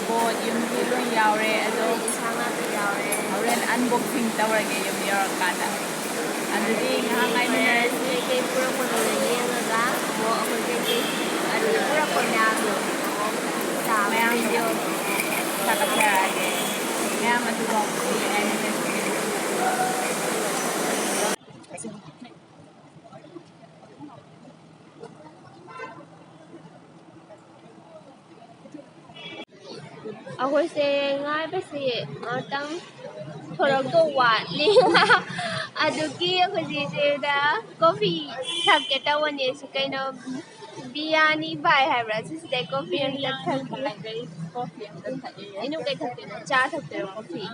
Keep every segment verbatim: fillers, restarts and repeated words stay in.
ꯄꯣꯠ ꯌꯨꯝꯒꯤ ꯂꯣꯏ ꯌꯥꯎꯔꯦ ꯑꯗꯣ꯫ ꯏꯟꯁꯥꯡ ꯅꯥꯄꯤ ꯌꯥꯎꯔꯦ꯫ ꯍꯣꯔꯦꯟ unboxing ꯇꯧꯔꯒꯦ ꯌꯨꯝ ꯌꯧꯔꯀꯥꯟꯗ꯫ ꯑꯗꯨꯗꯤ ꯉꯥꯏꯍꯥꯛ ꯉꯥꯏꯃꯤꯟꯅꯔꯁꯤ꯫ ꯀꯩꯀꯩ ꯄꯨꯔꯛꯄꯅꯣꯗꯣ ꯌꯦꯡꯉꯒ ꯑꯃꯨꯛ ꯑꯩꯈꯣꯏ ꯀꯩꯀꯩ ꯑꯗꯨꯗ ꯄꯨꯔꯛꯄ ꯃꯌꯥꯝꯗꯣ ꯆꯥꯕ ꯃꯌꯥꯝꯗꯣ video ꯊꯥꯒꯠꯆꯔꯛꯑꯒꯦ꯫ ꯃꯌꯥꯝ ꯑꯗꯨꯐꯥꯎ ꯉꯥꯏꯃꯤꯟꯅꯁꯤ꯫ ꯑꯩꯈꯣꯏꯁꯦ ꯉꯥꯏꯕꯁꯤ ꯉꯥꯛꯇꯪ ꯊꯣꯔꯛꯇꯧ ꯋꯥꯠꯂꯤ꯫ ꯑꯗꯨꯒꯤ ꯑꯩꯈꯣꯏꯁꯦ ꯁꯤꯗ coffee ꯊꯛꯀꯦ ꯇꯧꯕꯅꯦ꯫ ꯁꯤ ꯀꯩꯅꯣ, ꯕꯤꯌꯥꯅꯤ ꯚꯥꯏ ꯍꯥꯏꯕ꯭ꯔꯥ? ꯁꯤꯁꯤꯗ coffee ꯑꯝꯇ ꯊꯛꯀꯦ꯫ Coffee ꯑꯝꯇ ꯊꯛꯑꯦ꯫ ꯏꯅꯨ ꯀꯩ ꯊꯛꯇꯣꯏꯅꯣ? ꯆꯥ ꯊꯛꯇꯣꯏꯔꯣ, coffee?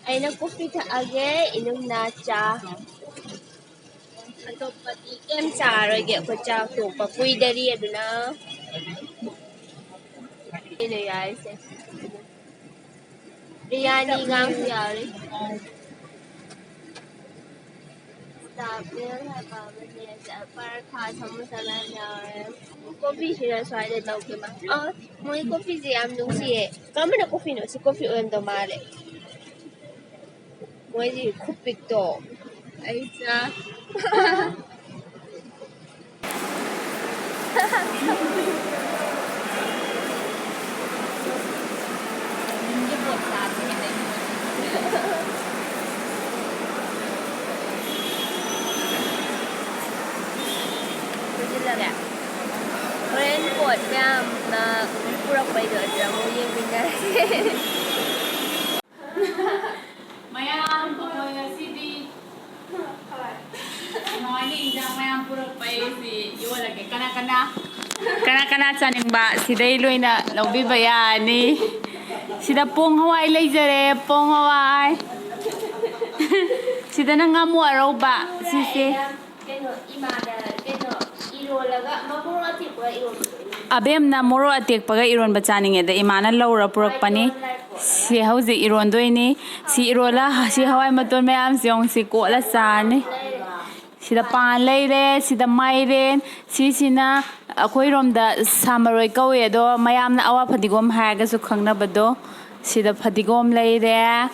ꯑꯩꯅ coffee ꯊꯛꯑꯒꯦ, ꯏꯅꯨꯝꯅ ꯆꯥ꯫ ꯑꯇꯣꯞꯄꯗꯤ ꯀꯩꯝ ꯆꯥꯔꯣꯏꯒꯦ, ꯑꯩꯈꯣꯏ ꯆꯥꯛ ꯇꯣꯛꯄ ꯀꯨꯏꯗꯔꯤ, ꯑꯗꯨꯅ ꯀꯩꯅꯣ ꯌꯥꯔꯤꯁꯦ꯫ ꯕꯤꯔꯌꯥꯅꯤꯒꯁꯨ ꯌꯥꯎꯔꯤ꯫ Staff meal ꯍꯥꯏꯕ ꯑꯃꯅꯦ, ꯄꯔꯥꯊꯥ, ꯁꯃꯣꯁꯥ ꯃꯌꯥꯝ ꯌꯥꯎꯔꯦ꯫ Coffeeꯁꯤꯅ ꯁ꯭ꯋꯥꯏꯗ ꯂꯧꯒꯦ ꯃꯥ꯫ ꯑ, ꯃꯣꯏ coffeeꯁꯦ ꯌꯥꯝ ꯅꯨꯡꯁꯤꯌꯦ꯫ ꯀꯔꯝꯕꯅ coffeeꯅꯣ? ꯁꯤ coffee ꯑꯣꯏꯔꯝꯗꯧ ꯃꯥꯜꯂꯦ꯫ ꯃꯣꯏꯒꯤ ꯈꯨꯄꯤꯛꯇꯣ꯫ ꯑꯩ ꯆꯥ꯫ ꯄꯨꯟꯁꯤꯜꯂꯒꯦ꯫ ꯍꯣꯔꯦꯟ ꯄꯣꯠ ꯃꯌꯥꯝꯅ ꯄꯨꯔꯛꯄꯩꯗꯣ ꯑꯗꯨꯗ ꯑꯃꯨꯛ ꯌꯦꯡꯃꯤꯟꯅꯔꯁꯦ꯫ ꯃꯌꯥꯝ ꯑꯩꯈꯣꯏ ꯉꯁꯤꯗꯤ ꯃꯃꯥꯅ ꯏꯟꯖꯥꯡ ꯃꯌꯥꯝ ꯄꯨꯔꯛꯄꯩꯁꯤ ꯌꯣꯜꯂꯒꯦ꯫ ꯀꯅꯥ ꯀꯅꯥ, ꯀꯅꯥ ꯀꯅꯥ ꯆꯥꯅꯤꯡꯕ ꯁꯤꯗꯩ ꯂꯣꯏꯅ ꯂꯧꯕꯤꯕ ꯌꯥꯔꯅꯤ꯫ ꯁꯤꯗ ꯄꯣꯡ ꯍꯋꯥꯏ ꯂꯩꯖꯔꯦ, ꯄꯣꯡ ꯍꯋꯥꯏ꯫ ꯁꯤꯗꯅ ꯉꯥꯃꯨ ꯑꯔꯧꯕ ꯁꯤꯁꯦ꯫ ꯀꯩꯅꯣ, ꯏꯃꯥꯗ ꯀꯩꯅꯣ ꯏꯔꯣꯜ ꯃꯣꯔꯣꯛ ꯑꯇꯦꯛꯄꯒ ꯏꯔꯣꯟꯕꯗꯣ꯫ ꯑꯕꯦꯝꯅ ꯃꯣꯔꯣꯛ ꯑꯇꯦꯛꯄꯒ ꯏꯔꯣꯟꯕ ꯆꯥꯅꯤꯡꯉꯦꯗ, ꯏꯃꯥꯅ ꯂꯧꯔ ꯄꯨꯔꯛꯄꯅꯤ꯫ ꯁꯤ ꯍꯧꯖꯤꯛ ꯏꯔꯣꯟꯗꯣꯏꯅꯤ꯫ ꯁꯤ ꯏꯔꯣꯜꯂ ꯁꯤ ꯍꯋꯥꯏ ꯃꯇꯣꯟ ꯃꯌꯥꯝꯁꯤ ꯌꯦꯡꯉꯨ, ꯁꯤ ꯀꯣꯠꯂ ꯆꯥꯔꯅꯤ꯫ ꯁꯤꯗ ꯄꯥꯟ ꯂꯩꯔꯦ, ꯁꯤꯗ ꯃꯥꯏꯔꯦꯟ, ꯁꯤꯁꯤꯅ ꯑꯩꯈꯣꯏꯔꯣꯝꯗ ꯁꯥ ꯃꯔꯣꯏ ꯀꯧꯏ, ꯑꯗꯣ ꯃꯌꯥꯝꯅ ꯑꯋꯥ ꯐꯗꯤꯒꯣꯝ ꯍꯥꯏꯔꯒꯁꯨ ꯈꯪꯅꯕꯗꯣ꯫ ꯁꯤꯗ ꯐꯗꯤꯒꯣꯝ ꯂꯩꯔꯦ꯫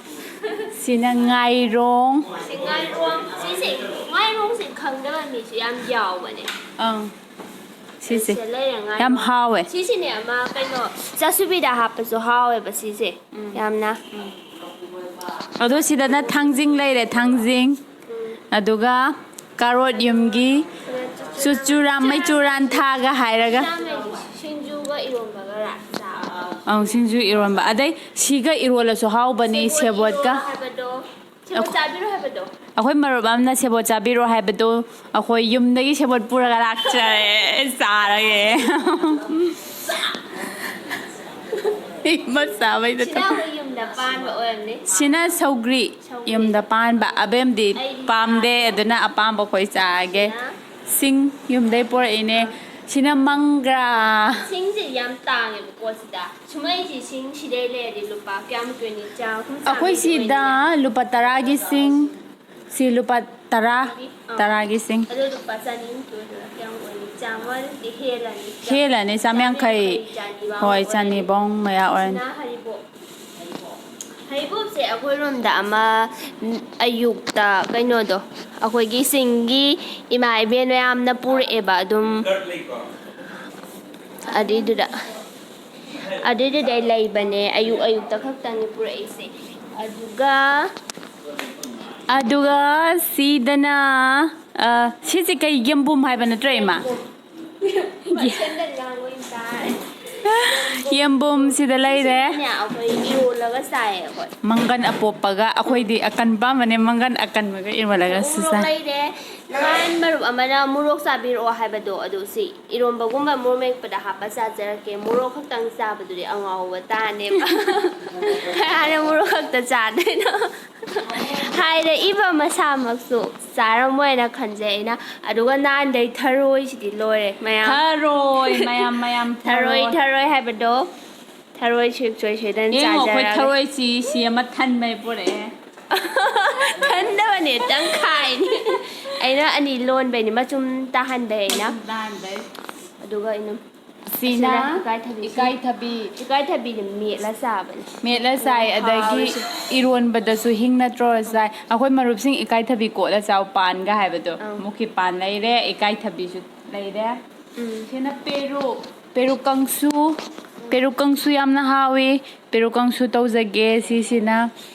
ꯁꯤꯅ ꯉꯥꯏꯔꯣꯡ꯫ ꯁꯤ ꯉꯥꯏꯔꯣꯡ, ꯁꯤꯁꯦ, ꯉꯥꯏꯔꯣꯡꯁꯦ ꯈꯪꯗꯕ ꯃꯤꯁꯨ ꯌꯥꯝ ꯌꯥꯎꯕꯅꯦ꯫ ꯑꯪ꯫ ꯁꯤꯁꯦ ꯁꯤꯗ ꯂꯩꯔꯦ ꯉꯥꯏꯔꯣꯡ꯫ ꯌꯥꯝ ꯍꯥꯎꯋꯦ꯫ ꯁꯤꯁꯤꯅꯦ ꯑꯃ ꯀꯩꯅꯣ ꯆꯥꯁꯨꯕꯤꯗ ꯍꯥꯞꯄꯁꯨ ꯍꯥꯎꯋꯦꯕ ꯁꯤꯁꯦ꯫ ꯎꯝ꯫ ꯌꯥꯝꯅ꯫ ꯑꯗꯣ ꯁꯤꯗꯅ ꯊꯥꯡꯖꯤꯡ ꯂꯩꯔꯦ, ꯊꯥꯡꯖꯤꯡ꯫ ꯎꯝ꯫ ꯑꯗꯨꯒ ꯀꯥꯔꯣꯠ ꯌꯨꯝꯒꯤ ꯆꯨꯔꯆꯨꯔꯥꯟ ꯃꯩꯆꯨꯔꯥꯟ ꯊꯥꯒ ꯍꯥꯏꯔꯒ꯫ ꯁꯤꯡꯖꯨꯒ ꯏꯔꯣꯟꯕꯒꯔ ꯆꯥꯕ꯫ ꯑꯪ, ꯁꯤꯡꯖꯨ ꯏꯔꯣꯟꯕ꯫ ꯑꯗꯩ ꯁꯤꯒ ꯏꯔꯣꯜꯂꯁꯨ ꯍꯥꯎꯕꯅꯤ, ꯁꯦꯕꯣꯠ ꯁꯦꯕꯣꯠꯀ꯫ ꯏꯔꯣꯜꯂꯣ ꯍꯥꯏꯕꯗꯣ꯫ ꯁꯦꯕꯣꯠ ꯆꯥꯕꯤꯔꯣ ꯍꯥꯏꯕꯗꯣ꯫ ꯑꯩꯈꯣꯏ ꯃꯔꯨꯞ ꯑꯃꯅ ꯁꯦꯕꯣꯠ ꯆꯥꯕꯤꯔꯣ ꯍꯥꯏꯕꯗꯣ ꯑꯩꯈꯣꯏ ꯌꯨꯝꯗꯒꯤ ꯁꯦꯕꯣꯠ ꯄꯨꯔꯒ ꯂꯥꯛꯆꯔꯦ꯫ ꯆꯥꯔꯒꯦ꯫ ꯏꯃ ꯆꯥꯕꯩꯗ ꯁꯤꯅ ꯑꯩꯈꯣꯏ ꯌꯨꯝꯗ ꯄꯥꯟꯕ ꯑꯣꯏꯔꯝꯅꯤ꯫ ꯁꯤꯅ ꯁꯧꯒ꯭ꯔꯤ꯫ ꯁꯧꯒ꯭ꯔꯤ꯫ ꯌꯨꯝꯗ ꯄꯥꯟꯕ꯫ ꯑꯕꯦꯝꯗꯤ ꯑꯩꯗꯤ ꯄꯥꯝꯗꯦ, ꯆꯥꯗꯦ꯫ ꯑꯗꯨꯅ ꯑꯄꯥꯝꯕ ꯑꯩꯈꯣꯏ ꯆꯥꯒꯦ꯫ ꯁꯤꯅ ꯁꯤꯡ ꯌꯨꯝꯗꯩ ꯄꯨꯔꯛꯏꯅꯦ꯫ ꯁꯤꯅ ꯃꯪꯒ꯭ꯔꯥ꯫ ꯁꯤꯡꯁꯦ ꯌꯥꯝ ꯇꯥꯡꯉꯦꯕꯀꯣ ꯁꯤꯗ꯫ ꯁꯨꯃꯩꯁꯤ ꯁꯤꯡ ꯁꯤꯗꯩ ꯂꯩꯔꯗꯤ ꯂꯨꯄꯥ ꯀꯌꯥꯃꯨꯛꯀꯤ ꯑꯣꯏꯅꯤ? ꯆꯥ ꯍꯨꯝꯐꯨ ꯑꯩꯈꯣꯏ ꯆꯥꯝꯃꯔꯤꯗꯤ ꯁꯤꯗ ꯑꯣꯏꯅꯤ꯫ ꯂꯨꯄꯥ ꯇꯔꯥꯒꯤ ꯁꯤꯡ, ꯁꯤ ꯂꯨꯄꯥ ꯇꯔꯥ, ꯑꯥ꯫ ꯇꯔꯥꯒꯤ ꯁꯤꯡ꯫ ꯑꯗꯣ ꯂꯨꯄꯥ ꯆꯅꯤꯃꯨꯛꯀꯤ ꯑꯣꯏꯗꯣꯏꯔꯥ? ꯀꯌꯥꯃꯨꯛ ꯑꯣꯏꯅꯤ? ꯆꯥꯝꯃꯔꯤꯗꯤ ꯍꯦꯜꯂꯅꯤ꯫ ꯍꯦꯜꯂꯅꯤ, ꯆꯥꯝ ꯌꯥꯡꯈꯩ꯫ ꯆꯥꯝ ꯌꯥꯡꯈꯩ, ꯆꯥꯝ ꯌꯥꯡꯈꯩ ꯍꯣꯏ, ꯑꯣꯏꯔꯅꯤ꯫ ꯆꯅꯤ ꯐꯥꯎ ꯃꯌꯥ ꯑꯣꯏꯔꯅꯤ꯫ ꯁꯤꯅ ꯍꯔꯤꯕꯣꯞ꯫ ꯍꯩꯕꯣꯞꯁꯦ ꯑꯩꯈꯣꯏꯔꯣꯝꯗ ꯑꯃ, ꯎꯝ, ꯑꯌꯨꯛꯇ ꯀꯩꯅꯣꯗꯣ, ꯑꯩꯈꯣꯏꯒꯤ ꯆꯤꯡꯒꯤ ꯏꯃꯥ ꯏꯕꯦꯟ ꯃꯌꯥꯝꯅ ꯄꯨꯔꯛꯑꯦꯕ ꯑꯗꯨꯝ꯫ ꯑꯗꯨꯏꯗꯨꯗ, ꯑꯗꯨꯏꯗꯨꯗꯩ ꯂꯩꯕꯅꯦ, ꯑꯌꯨꯛ ꯑꯌꯨꯛꯇ ꯈꯛꯇꯪꯅꯤ ꯄꯨꯔꯛꯏꯁꯦ꯫ ꯑꯗꯨꯒ, ꯑꯗꯨꯒ ꯁꯤꯗꯅ, ꯑ, ꯁꯤꯁꯦ ꯀꯩ, ꯌꯦꯝꯕꯨꯝ ꯍꯥꯏꯕ ꯅꯠꯇ꯭ꯔꯣ, ꯏꯃꯥ? ꯁꯦꯟꯗꯜ ꯉꯥꯡ ꯑꯣꯏꯅ ꯇꯥꯔꯦ꯫ ꯌꯦꯝꯕꯨꯝ ꯁꯤꯗ ꯂꯩꯔꯦ꯫ ꯁꯤꯁꯤꯅꯅꯦ, ꯑꯩꯈꯣꯏ ꯏꯔꯣꯜꯂꯒ ꯆꯥꯏꯌꯦ ꯑꯩꯈꯣꯏ꯫ ꯃꯪꯒꯟ ꯑꯄꯣꯞꯄꯒ꯫ ꯑꯩꯈꯣꯏꯗꯤ ꯑꯀꯟ ꯄꯥꯝꯕꯅꯦ, ꯃꯪꯒꯟ ꯑꯀꯟꯕꯒ ꯏꯔꯣꯜꯂꯒꯁꯨ ꯎꯃꯣꯔꯣꯛ ꯆꯥꯏ꯫ ꯂꯩꯔꯦ꯫ ꯅꯍꯥꯟ ꯃꯔꯨꯞ ꯑꯃꯅ ꯃꯣꯔꯣꯛ ꯆꯥꯕꯤꯔꯛꯑꯣ ꯍꯥꯏꯕꯗꯣ, ꯑꯗꯨ ꯁꯤ ꯏꯔꯣꯝꯕꯒꯨꯝꯕ ꯃꯣꯔꯣꯛ ꯃꯦꯠꯄꯗ ꯍꯥꯞꯄ ꯆꯥꯖꯔꯛꯀꯦ꯫ ꯃꯣꯔꯣꯛ ꯈꯛꯇꯪ ꯆꯥꯕꯗꯨꯗꯤ ꯑꯉꯥꯎꯕ ꯇꯥꯅꯦꯕ꯫ ꯀꯅꯥꯅ ꯃꯣꯔꯣꯛ ꯈꯛꯇ ꯆꯥꯗꯣꯏꯅꯣ? ꯍꯥꯏꯔꯛꯏꯕ ꯃꯁꯥꯃꯛꯁꯨ ꯆꯥꯔꯝꯃꯣꯏꯅ ꯈꯟꯖꯩ ꯑꯩꯅ꯫ ꯑꯗꯨꯒ ꯅꯍꯥꯟꯗꯩ ꯊꯔꯣꯏꯁꯤꯗꯤ ꯂꯣꯏꯔꯦ ꯃꯌꯥꯝ꯫ ꯊꯔꯣꯏ ꯃꯌꯥꯝ ꯃꯌꯥꯝ ꯊꯔꯣꯏ ꯊꯔꯣꯏ ꯍꯥꯏꯕꯗꯣ, ꯊꯔꯣꯏ ꯁꯨꯡꯁꯣꯏ ꯁꯣꯏꯗꯅ ꯌꯦꯡꯉꯣ, ꯑꯩꯈꯣꯏ ꯆꯥꯖꯔꯒꯦ꯫ ꯊꯔꯣꯏꯁꯤ ꯁꯤ ꯑꯃ ꯊꯟꯕꯩ ꯄꯨꯔꯛꯑꯦ꯫ ꯊꯟꯗꯕꯅꯦ, ꯇꯪꯈꯥꯏꯅꯤ꯫ ꯑꯩꯅ ꯑꯅꯤ ꯂꯣꯟꯕꯩꯅꯤ, ꯃꯆꯨꯝ ꯇꯥꯍꯟꯕꯩ ꯑꯩꯅ꯫ ꯅꯍꯥꯟꯗꯩ꯫ ꯑꯗꯨꯒ ꯑꯩꯅ ꯁꯤꯅ ꯑꯁꯤꯅ ꯏꯀꯥꯏꯊꯕꯤ꯫ ꯏꯀꯥꯏꯊꯕꯤ꯫ ꯏꯀꯥꯏꯊꯕꯤꯗꯤ ꯃꯦꯠꯂ ꯆꯥꯕꯅꯦ꯫ ꯃꯦꯠꯂ ꯆꯥꯏ, ꯑꯗꯒꯤ ꯍꯥꯎꯔꯤꯁꯦ꯫ ꯏꯔꯣꯟꯕꯗꯁꯨ ꯍꯤꯡ ꯅꯠꯇ꯭ꯔꯣ ꯆꯥꯏ꯫ ꯑꯩꯈꯣꯏ ꯃꯔꯨꯞꯁꯤꯡ ꯏꯀꯥꯏꯊꯕꯤ ꯀꯣꯠꯂ ꯆꯥꯎ, ꯄꯥꯟꯒ ꯍꯥꯏꯕꯗꯣ꯫ ꯑꯪ꯫ ꯃꯨꯛꯀꯤ ꯄꯥꯟ ꯂꯩꯔꯦ, ꯏꯀꯥꯏꯊꯕꯤꯁꯨ ꯂꯩꯔꯦ꯫ ꯎꯝ꯫ ꯁꯤꯅ ꯄꯦꯔꯨꯛ, ꯄꯦꯔꯨꯛ ꯀꯥꯡꯁꯨ, ꯄꯦꯔꯨꯛ ꯀꯥꯡꯁꯨ ꯌꯥꯝꯅ ꯍꯥꯎꯏ꯫ ꯄꯦꯔꯨꯛ ꯀꯥꯡꯁꯨ ꯇꯧꯖꯒꯦ ꯁꯤꯁꯤꯅ꯫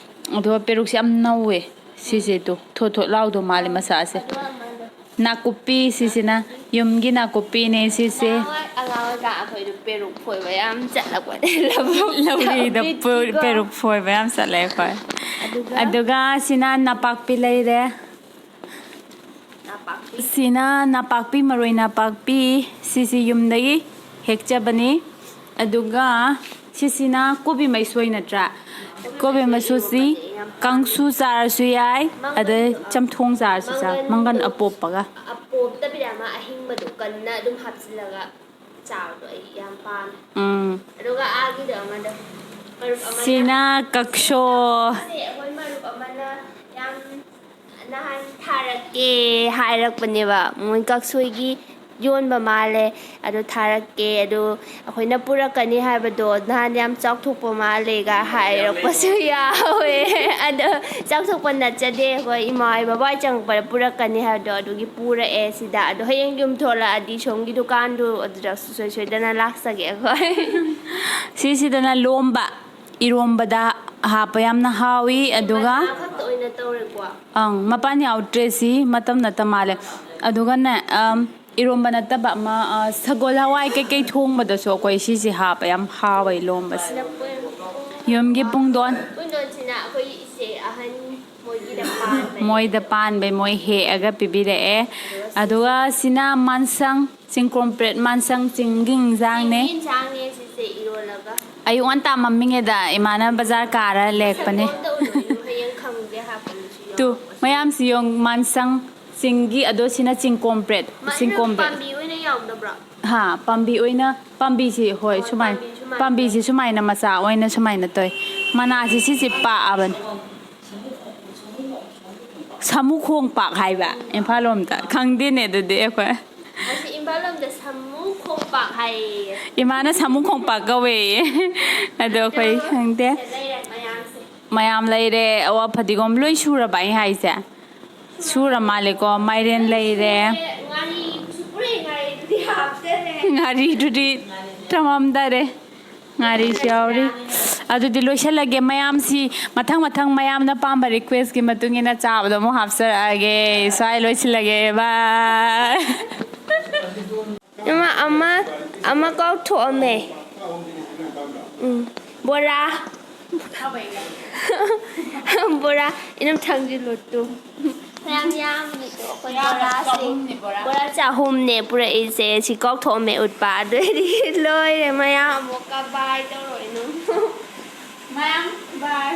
ꯑꯗꯨꯒ ꯄꯦꯔꯨꯛꯁꯦ ꯌꯥꯝ ꯅꯧꯋꯦ ꯁꯤꯁꯦ, ꯇꯨ ꯊꯣꯠ ꯊꯣꯠ ꯂꯥꯎꯗꯧ ꯃꯥꯜꯂꯦ ꯃꯁꯥꯁꯦ꯫ ꯑꯗꯨꯒ ꯑꯃꯗꯣ ꯅꯥꯀꯨꯞꯄꯤ ꯁꯤꯁꯤꯅ, ꯌꯨꯝꯒꯤ ꯅꯥꯀꯨꯞꯄꯤꯅꯦ ꯁꯤꯁꯦ꯫ ꯅꯍꯥꯟꯋꯥꯏ ꯑꯉꯥꯡ ꯑꯣꯏꯀꯥꯟ ꯑꯩꯈꯣꯏꯗꯣ ꯄꯦꯔꯨꯛ ꯐꯣꯏꯕ ꯌꯥꯝ ꯆꯠꯂꯛꯄꯅꯦ, ꯂꯧꯕꯨꯛ ꯂꯧꯔꯤꯗ ꯂꯧꯕꯨꯛꯀꯤꯀꯣ꯫ ꯄꯦꯔꯨꯛ ꯐꯣꯏꯕ ꯌꯥꯝ ꯆꯠꯂꯦ ꯑꯩꯈꯣꯏ꯫ ꯑꯗꯨꯒ ꯑꯗꯨꯒ ꯁꯤꯅ ꯅꯄꯥꯛꯄꯤ ꯂꯩꯔꯦ꯫ ꯅꯄꯥꯛꯄꯤ꯫ ꯁꯤꯅ ꯅꯄꯥꯛꯄꯤ, ꯃꯔꯣꯏ ꯅꯄꯥꯛꯄꯤ꯫ ꯁꯤꯁꯤ ꯌꯨꯝꯗꯒꯤ ꯍꯦꯛꯆꯕꯅꯤ꯫ ꯑꯗꯨꯒ ꯁꯤꯁꯤꯅ ꯀꯣꯕꯤ ꯃꯩꯁꯣꯏ ꯅꯠꯇ꯭ꯔꯥ? ꯀꯣꯕꯤ ꯃꯩꯁꯣꯏꯁꯤ ꯀꯥꯡꯁꯨ ꯆꯥꯔꯁꯨ ꯌꯥꯏ, ꯑꯗꯩ ꯆꯝꯊꯣꯡ ꯆꯥꯔꯁꯨ ꯆꯥꯏ, ꯃꯪꯒꯟ ꯑꯄꯣꯞꯄꯒ꯫ ꯑꯄꯣꯞꯇꯕꯤꯗ ꯑꯃ ꯑꯍꯤꯡꯕꯗꯣ ꯀꯟꯅ ꯑꯗꯨꯝ ꯍꯥꯞꯆꯤꯜꯂꯒ ꯆꯥꯕꯗꯣ ꯑꯩ ꯌꯥꯝ ꯄꯥꯝꯃꯦ꯫ ꯎꯝ꯫ ꯑꯗꯨꯒ ꯑꯥꯒꯤꯗꯣ ꯑꯃꯗꯣ, ꯃꯔꯨꯞ ꯑꯃꯅ ꯁꯤꯅ ꯀꯛꯁꯣ꯫ ꯁꯤ ꯑꯩꯈꯣꯏ ꯃꯔꯨꯞ ꯑꯃꯅ ꯌꯥꯝ ꯅꯍꯥꯟ ꯊꯥꯔꯛꯀꯦ ꯍꯥꯏꯔꯛꯄꯅꯦꯕ, ꯃꯣꯏ ꯀꯛꯁꯣꯏꯒꯤ ꯌꯣꯟꯕ ꯃꯥꯜꯂꯦ꯫ ꯑꯗꯨ ꯊꯥꯔꯛꯀꯦ, ꯑꯗꯨ ꯑꯩꯈꯣꯏꯅ ꯄꯨꯔꯛꯀꯅꯤ ꯍꯥꯏꯕꯗꯣ ꯅꯍꯥꯟ ꯌꯥꯝ ꯆꯥꯎꯊꯣꯛꯄ ꯃꯥꯜꯂꯦꯒ ꯍꯥꯏꯔꯛꯄꯁꯨ ꯌꯥꯎꯋꯦ꯫ ꯑꯗꯣ ꯆꯥꯎꯊꯣꯛꯄ ꯅꯠꯆꯗꯦ, ꯑꯩꯈꯣꯏ ꯏꯃꯥ ꯍꯣꯏ ꯕꯕꯥ ꯍꯣꯏ ꯆꯪꯉꯛꯄꯗ ꯄꯨꯔꯛꯀꯅꯤ ꯍꯥꯏꯕꯗꯣ ꯑꯗꯨꯒꯤ ꯄꯨꯔꯛꯑꯦ ꯁꯤꯗ꯫ ꯑꯗꯣ ꯍꯌꯦꯡ ꯌꯨꯝ ꯊꯣꯛꯂꯛꯑꯗꯤ ꯁꯣꯝꯒꯤ ꯗꯨꯀꯥꯟꯗꯨ ꯑꯗꯨꯗ ꯁꯨꯡꯁꯣꯏ ꯁꯣꯏꯗꯅ ꯂꯥꯛꯆꯒꯦ ꯑꯩꯈꯣꯏ꯫ ꯁꯤꯁꯤꯗꯅ ꯂꯣꯝꯕ, ꯏꯔꯣꯝꯕꯗ ꯍꯥꯞꯄ ꯌꯥꯝꯅ ꯍꯥꯎꯏ꯫ ꯑꯗꯨꯒ ꯃꯅꯥ ꯈꯛꯇ ꯑꯣꯏꯅ ꯇꯧꯔꯦꯀꯣ꯫ ꯑꯪ, ꯃꯄꯥꯟ ꯌꯥꯎꯗ꯭ꯔꯦ ꯁꯤ, ꯃꯇꯝ ꯅꯠꯇ ꯃꯥꯜꯂꯦ꯫ ꯑꯗꯨꯒꯅꯦ, ꯑꯝ, ꯏꯔꯣꯝꯕ ꯅꯠꯇꯕ ꯑꯃ, ꯑ, ꯁꯒꯣꯜ ꯍꯋꯥꯏ ꯀꯩꯀꯩ ꯊꯣꯡꯕꯗꯁꯨ ꯑꯩꯈꯣꯏ ꯁꯤꯁꯦ ꯍꯥꯞꯄ ꯌꯥꯝ ꯍꯥꯎꯋꯦ ꯂꯣꯝꯕꯁꯦ꯫ ꯌꯨꯝꯒꯤ ꯄꯨꯡꯗꯣꯟ꯫ ꯄꯨꯡꯗꯣꯟꯁꯤꯅ ꯑꯩꯈꯣꯏ ꯏꯆꯦ ꯑꯍꯟ ꯃꯣꯏꯒꯤꯗ ꯄꯥꯟꯕꯅꯦ꯫ ꯃꯣꯏꯗ ꯄꯥꯟꯕꯩ ꯃꯣꯏ ꯍꯦꯛꯑꯒ ꯄꯤꯕꯤꯔꯛꯑꯦ꯫ ꯑꯗꯨꯒ ꯁꯤꯅ ꯃꯥꯟꯁꯪ, ꯆꯤꯡꯀ꯭ꯔꯣꯝ ꯄ꯭ꯔꯦꯠ ꯃꯥꯟꯁꯪ, ꯆꯤꯡꯒꯤ ꯏꯟꯖꯥꯡꯅꯦ꯫ ꯆꯤꯡꯒꯤ ꯏꯟꯁꯥꯡꯅꯦ ꯁꯤꯁꯦ ꯏꯔꯣꯜꯂꯒ꯫ ꯑꯌꯨꯛ ꯉꯟꯇꯥ ꯃꯝꯃꯤꯉꯩꯗ ꯏꯃꯥꯅ ꯕꯖꯥꯔ ꯀꯥꯔ ꯂꯦꯛꯄꯅꯦ꯫ ꯁꯪꯒꯣꯝꯗ ꯎꯠꯂꯣ, ꯍꯌꯦꯡ ꯈꯪ-, ꯇꯨ, ꯃꯌꯥꯝꯁꯤ ꯌꯦꯡ, ꯃꯥꯟꯁꯪ ꯆꯤꯡꯒꯤ, ꯑꯗꯣ ꯁꯤꯅ ꯆꯤꯡꯀꯣꯝ ꯕ꯭ꯔꯦꯗ꯫ ꯁꯤꯅ ꯆꯤꯡꯀꯣꯝ ꯕ꯭ꯔꯦꯗ꯫ ꯄꯥꯝꯕꯤ ꯑꯣꯏꯅ ꯌꯥꯎꯗꯕ꯭ꯔꯣ? ꯍꯥ, ꯄꯥꯝꯕꯤ ꯑꯣꯏꯅ, ꯄꯥꯝꯕꯤꯁꯤ, ꯍꯣꯏ, ꯍꯣꯏ, ꯁꯨꯃꯥꯏꯅ, ꯄꯥꯝꯕꯤ ꯁꯨꯃꯥꯏꯅ꯫ ꯄꯥꯝꯕꯤꯁꯤ ꯁꯨꯃꯥꯏꯅ ꯃꯆꯥ ꯑꯣꯏꯅ ꯁꯨꯃꯥꯏꯅ ꯇꯧꯏ꯫ ꯃꯅꯥꯁꯤ ꯁꯤꯁꯤ ꯄꯥꯛꯑꯕꯅꯤ꯫ ꯁꯥꯃꯨꯈꯣꯡ ꯄꯥꯛ ꯍꯥꯏꯕ ꯏꯝꯐꯥꯜ ꯂꯣꯝꯗ꯫ ꯈꯪꯗꯦꯅꯦ ꯑꯗꯨꯗꯤ ꯑꯩꯈꯣꯏ꯫ ꯑꯁꯤ ꯏꯝꯐꯥꯜ ꯂꯣꯝꯗ ꯁꯥꯃꯨ ꯈꯣꯡꯄꯥꯛ ꯍꯥꯏꯌꯦ꯫ ꯏꯃꯥꯅ ꯁꯥꯃꯨ ꯈꯣꯡꯄꯥꯛ ꯀꯧꯋꯦꯌꯦ꯫ ꯑꯗꯣ ꯑꯩꯈꯣꯏ ꯑꯗꯣ ꯈꯪꯗꯦ꯫ ꯁꯤꯗ ꯂꯩꯔꯦ ꯃꯌꯥꯝꯁꯦ꯫ ꯃꯌꯥꯝ ꯂꯩꯔꯦ꯫ ꯑꯋꯥ ꯐꯗꯤꯒꯣꯝ ꯂꯣꯏ ꯁꯨꯔꯕ ꯑꯩ ꯍꯥꯏꯁꯦ? ꯁꯨꯔ ꯃꯥꯜꯂꯦꯀꯣ꯫ ꯃꯥꯏꯔꯦꯟ ꯂꯩꯔꯦ꯫ ꯉꯥꯔꯤꯁꯨ ꯄꯨꯔꯛꯑꯦ, ꯉꯥꯔꯤꯗꯨꯗꯤ ꯍꯥꯞꯇꯔꯦ꯫ ꯉꯥꯔꯤꯗꯨꯗꯤ ꯊꯝꯃꯝꯗꯔꯦ꯫ ꯉꯥꯔꯤꯁꯨ ꯌꯥꯎꯔꯤ꯫ ꯑꯗꯨꯗꯤ ꯂꯣꯏꯁꯤꯜꯂꯒꯦ꯫ ꯃꯌꯥꯝꯁꯤ ꯃꯊꯪ ꯃꯊꯪ ꯃꯌꯥꯝꯅ ꯄꯥꯝꯕ ꯔꯤꯀ꯭ꯋꯦꯁꯀꯤ ꯃꯇꯨꯡ ꯏꯟꯅ ꯆꯥꯕꯗꯣ ꯑꯃꯨꯛ ꯍꯥꯞꯆꯔꯛꯑꯒꯦ꯫ ꯁ꯭ꯋꯥꯏ ꯂꯣꯏꯁꯤꯜꯂꯒꯦ꯫ ꯕꯥꯏ꯫ ꯏꯃꯥ, ꯑꯃ, ꯑꯃ ꯀꯥꯎꯊꯣꯛꯑꯝꯃꯦ꯫ ꯎꯝ꯫ ꯕꯣꯔꯥ꯫ ꯕꯣꯔꯥ꯫ ꯏꯅꯝ ꯊꯥꯡꯖꯤꯜꯂꯨ ꯇꯨ꯫ ꯃꯌꯥꯝ ꯌꯥꯝꯕꯅꯤꯀꯣ ꯑꯩꯈꯣꯏ ꯕꯣꯔꯥꯁꯦ꯫ ꯆꯍꯨꯝꯅꯦ ꯕꯣꯔꯥ꯫ ꯕꯣꯔꯥ ꯆꯍꯨꯝꯅꯦ ꯄꯨꯔꯛꯏꯁꯦ꯫ ꯁꯤ ꯀꯥꯎꯊꯣꯛꯑꯝꯃꯦ ꯎꯠꯄ꯫ ꯑꯗꯨꯑꯣꯏꯗꯤ ꯂꯣꯏꯔꯦ ꯃꯌꯥꯝ ꯑꯃꯨꯛ ꯀꯕꯥꯏ ꯇꯧꯔꯣꯏꯅꯨ꯫ ꯃꯌꯥꯝ ꯕꯥꯏ꯫